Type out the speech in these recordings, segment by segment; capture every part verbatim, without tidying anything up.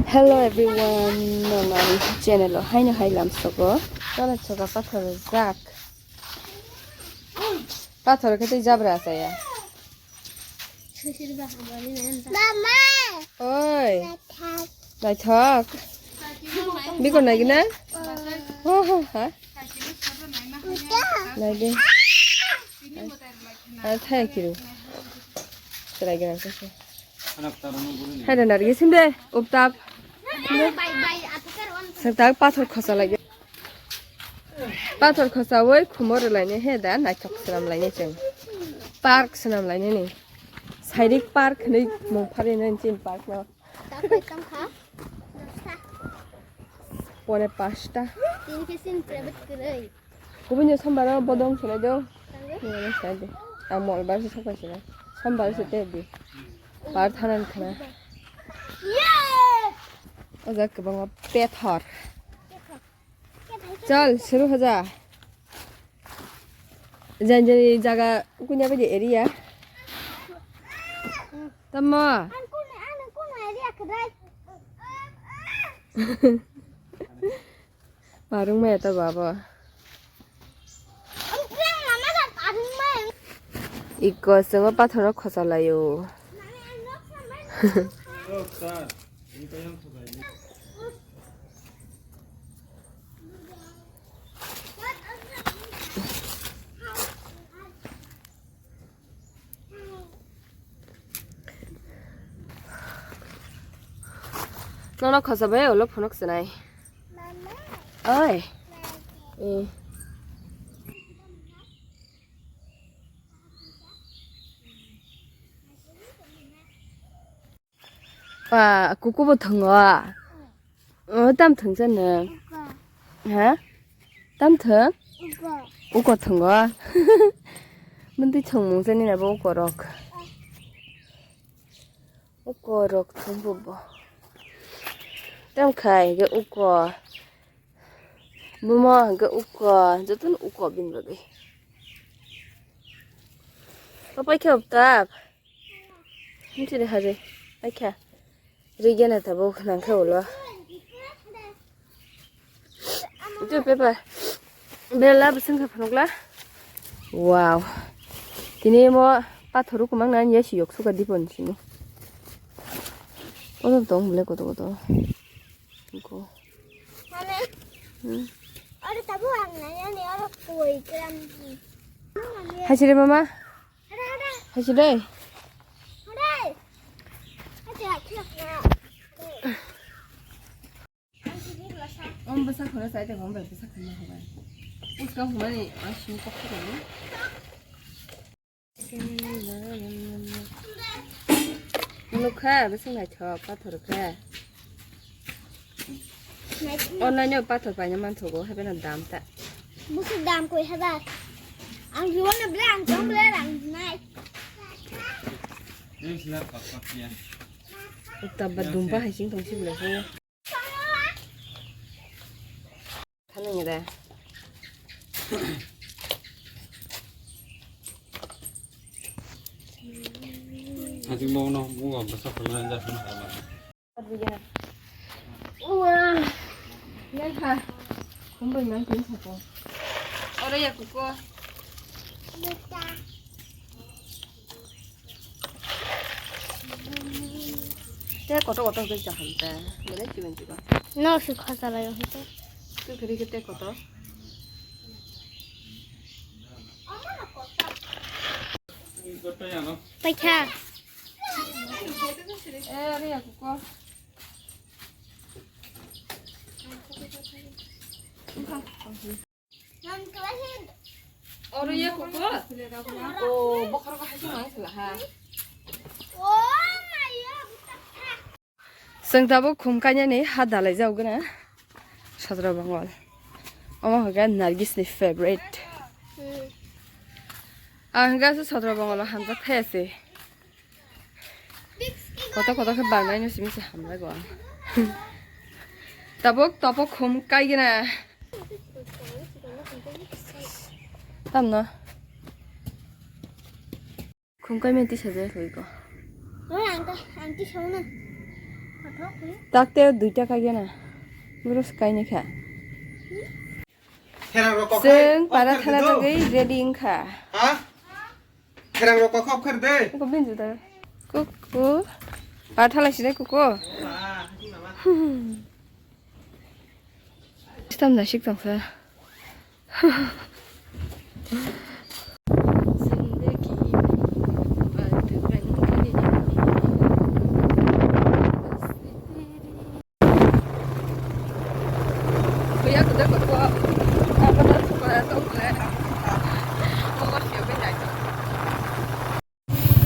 Hello everyone, normal channel o haino hai lamsogo. Tole choka pathor jak. Pathor khe tei jabra saya. Mama. Oi. Naithok. Bikon nai gina? Oh, ha. Nai de. Ar thaya kiru. Try gina khe. Hai da nargi sim de. Uptap. Sengtak pathor khosa lagi. Pathor khosa woi khumo rwlainai he da naithok swnam lainai chwng. Park swnam lainai ni. Sairik park hinwi mung phari nai chin park no. Pone pasta. Tini khe sin private kwrwi. Kubuni sombar o bodong sinai do. Nini sinai de. Ang mol bar se sapai sinai. Sombar se te di. Par thanan khana. O jaga kwbangma pethor. Chal, shuru hoja. Jani jani jaga kunya bai de area. Tamo. Ang kuno, ang kuno area kwrwi. Parung maya ta baba. Iko swngo pathoro khosa laio. Nono khosa bai ulo phunuk swnai. Oi. Eh. Pa, kuku bo thwngo. O, tam thwngsa nwng? Uko. Ha? Tam thwng? Uko. Uko thwngo. Mantwi thwngmung se nini abo uko rok. Uko rok thwng bo bo. Tam khai ge uko. Bumo hwnkhe uko, jotono uko bini bagwi. O paikha uptap. Hamsini hari. Paikha. Rigena tabo nangkhe ulo. Itu paper. Bela bising kha phunukla. Wow. Tini mo pathor kumang na yasi yok suka dipon sini. Oto tong bole koto koto. Ko. Mami. Hmm. Oro tabuk ang nai ani oro koi kram. Hai sire mama. Ada, ada. Hai sire. Ada. Ada, aku nak. Om basa khona sai te om basa khona hobai. Uska humani asu kok ko. Nukha, bwswk naithok, pathor khe. Online o pathor paina manthogo, haibeno dam ta. Bwswk dam koi hajar. Ang jibono ble ang tong ble rang nai. Tabba dumpa hai sing tong si ble khe. Thanwi re. Asing mau no, mau apa sih pernah aja sama sama. Wah, ya kha. Kumbul nang tin sako. Oro ya kuko. Te kotor kotor hwnkhe chaham ta. Belai chikon chikon. No, si khasa lai hwnkhe. Tu khiri khe te kotor. Paikha. Eh, are ya kuko. Oro ye kuko. O, bokhorok hai se mang sala ha. Chwng tabuk khum kainani ha dalai jagwna. Sodro Bongol. Omo hwnkhe Nargis ni favorite. Ang hwnkhe aswk Sodro Bongol o hamjak phaiya se. Kotor kotor khe barnai no simi se hamlai bo ang. Tabuk topok khum kaigena. Tamno. Khum kai menti sajak loi ko. Oi, ang ta, ang ti sauna. Takte duita kaiya na. Boro se kainwi kha. Kherang rok kok Chwng hai, para kok thana kher bagwi ready wngkha. Ha? Kherang rok kok kher de. Kuku bin juda. Kuku. Para thala sini kuku. Wah, ini mama. Sitam nasik tongsa.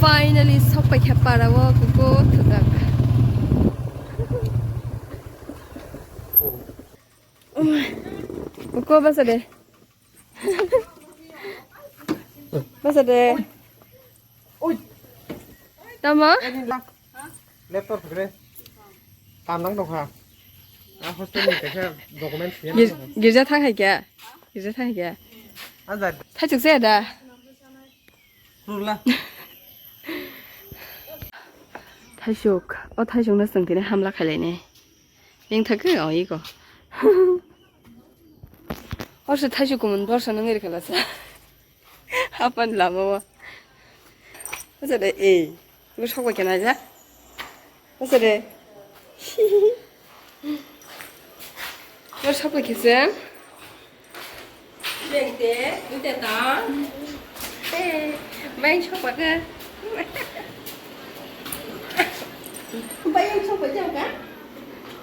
Finally, sok paikha para o kuku thwkak. Kuku basa de. Basa de. Oi. Tamo? Laptop gre. Tamnang dong ha. A hostel ni kaisa document siya. Gir-, girja thang hai kya? Girja thang hai kya? Aja. Thachuk se da. Rula. Thaisuk, o thaisuk no chwng tini hamla khailai nai. Ning thak khe o iko. Orsa thaisuk kumun borsa nang iri khala sa. Hapan lama wa. Asa de, eh. Bo sok bai kena ja. Asa de. Bo sok bai kese. Beng te, bute ta. Eh, beng sok bai ke. Beng sok bai jauh ka?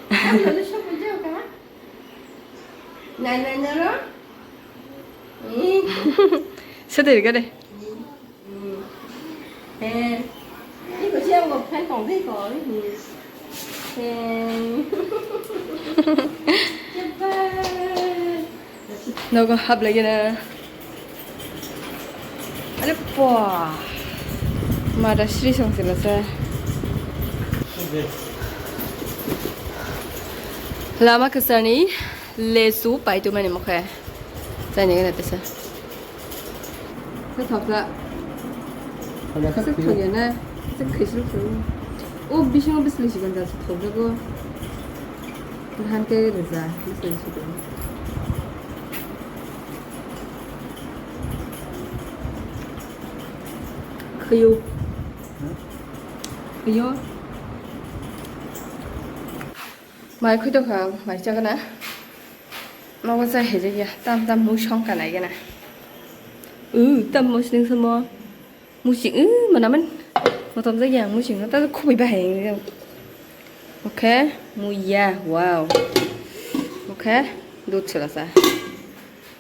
Ang lalu sok bai jauh ka? Nai, nai, nai, ro. Sedih gede. Hmm. Eh. Ini kau siapa? Kau kan kau deh kau. Hmm. Eh. Cepat. Nogo hap lagi na. Are pua. Mada sri song sila sa. Lama kesani lesu pai tu mani mokhe. Chani gana tesa. Sa thok sa. Sa thok ya na. Sa khaisi thok. O bisingo bisli sigon da sa thok jago. Than ke reza. Bisli sigon. Khayo. Khayo. Mai khuito kha, mai chagana. Nogo cha heje ya, tam tam mui song kanai gana. U, tam musling samo. Musing, u, mana man. Motom jagya musing, ta khubui bahai. Okay, muya, wow. Okay, dud chwla sa.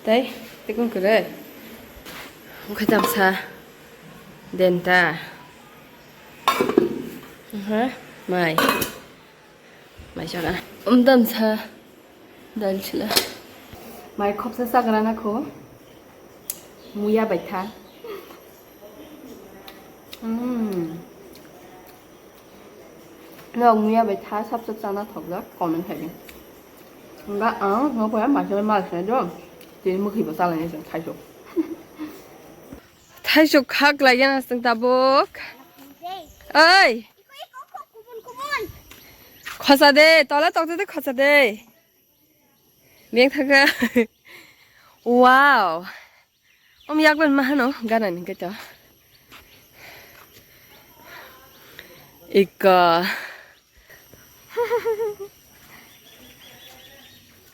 Tai, tikung kere. Okay, tam sa. Denta. Aha, mai. Mai chana. Umdam sa. Dal chila. Mai khopsa chagra na kho. Muya bai tha. Mm. Nog muya bai tha sab sab chana thok jak comment khai di. Nga ang ngo pa ma chana ma chana do. Tini mukhi bo chala ni chana khai sok. Thaisuk khak laiya na sung tabuk. Oi. Khosa de, tola tokte de khosa de. Beng thaka. Wow. Om yakban mahano gana ni keto. Ika.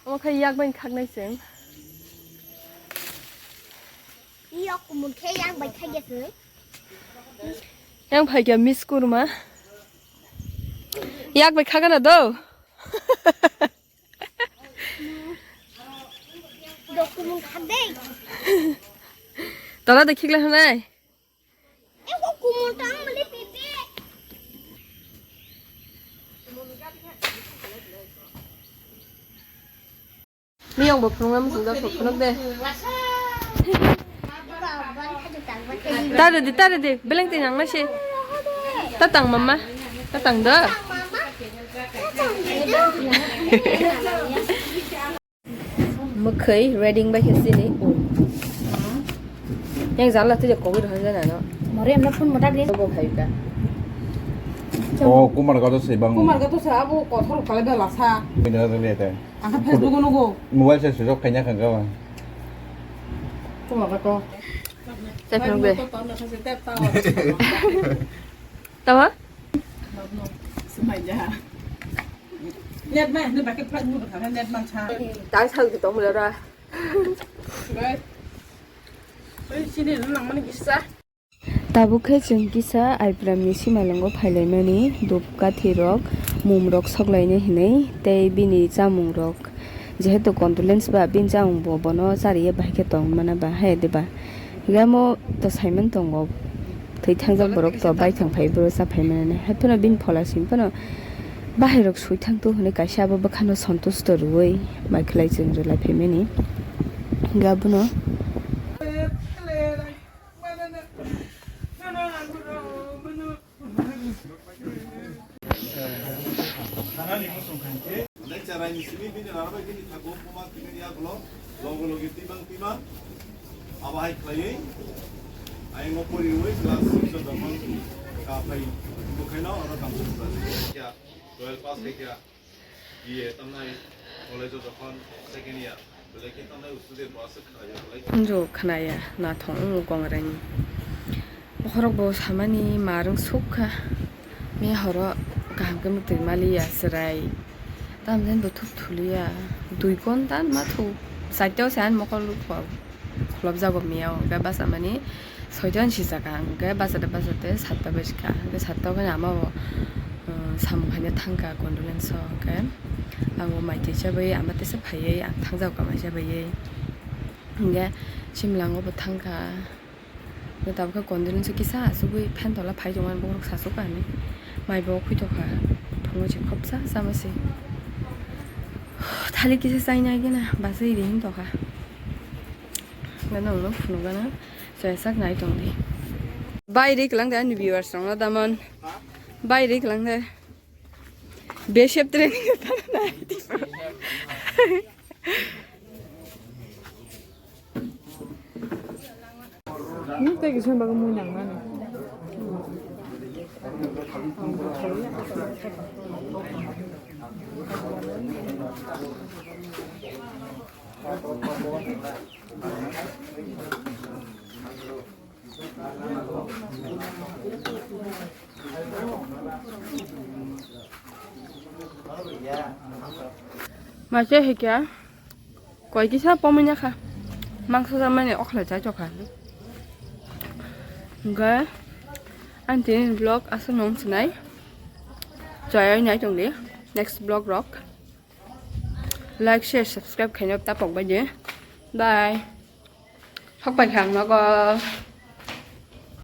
Omo khe yak bai khaknai chwng. Yok kumun khe yak bai khakya chwng. Yang phai kya miss kurma. Yak bai khakana do. Yok kumun khak dei. Tala de khikla hanai. Eko kumun tang mali pipi. Miyong bo phunukna muchung jak phunuk de. Tare di, tare di, beleng twi nang nasi. Tatang mama, tatang da. Mwkhwi ready bai khe chini. Yang jala twi kogwi rw jana no. Mori amna phone mo dagre. Bo khai ka. Oh, Kumar Gato se bang. Kumar Gato se abo kothor kale bela sa. Bini gato le te. Ang khe Facebook o nugo. Mobile se switch off khaina khan ka ba. Kumar Gato. Tei phang be. Tawa? Net man, ni bakit plat mu kha net man sa. Tai sal ki tong mula ra. Bai. Bai sini nang mani kisa. Tabuk khe chwng kisa Aipramni simalwngo phailaimani, dhupkathirok, mumrok soklaina hinwi tei bini chamungrok, jehetu condolence ba bini chamungbo bono chariya bahai khe tong mana ba, hai diba? Hinkhe amo to saiman tongo, thwi thangjak borok to baithang phai boro cha phai manani, hai phano bini phola simi phano bahairok sui thangthu hwnwi kaisa abo bwkhano sontusto rwui mai khwlai chwng rwlai phaimani. Hinkhe abono. Nek charai ni simi bini rara bai bini thago puma tini ya gulo logo logi timang timang abo hai khlaiwi ayang o pori wi class six o dongmang ka phai bukhaino oro kamsa class ya twelve pass khai kya. Iye, tamnai college o jokhon second year, belai khe tamnai student bo aswk khnai, belai khe. Njo khnaya, nathong wngo kongrai ni. Bokhorok bo samani marwng suk kha. Me horo kaham khe mwtwi maliya chwrai. Tamjani bo thuk thuliya. Dui ghonta ma thuk. Chaita o se ani mokol rukho. Khulobjago miyao, hwnkhe bachama ni soita ni sijak ang, hwnkhe bachate bachate satta baji kha, hwnkhe satta o khe ama bo, uh, samung khaina thang kha condolence o, hwnkhe ang bo mai twi chabwi ama teisa phaiwi ang thangjago kha mai chabwi, hwnkhe simlang o bo thang kha, hwnkhe tabukhe condolence o kisa achugwi phan tola phai tongo ani bokhorok sachuk kha hinwi mai bo khwi tokha, phungo se khopsa chama se thalik kisa chaina gana bachai ri hin tokha. Gana ulo phunugana soyajak nai tongdi. Bai ri kwlang de ani viewers rokno damon. Bai ri kwlang de. Bishop training tana nai. Hmm, tei kisa bagwi mui nang nani. Maise hikya koi kisa pomoi ya kha, mangsa jamani okhlai chai tokha. Hingke ang tini vlog aswk nung sinai, chayai nai tongdi next vlog rok. Like, share, subscribe khaina tapok bai di. Bye. Hok pai kha ang nogo.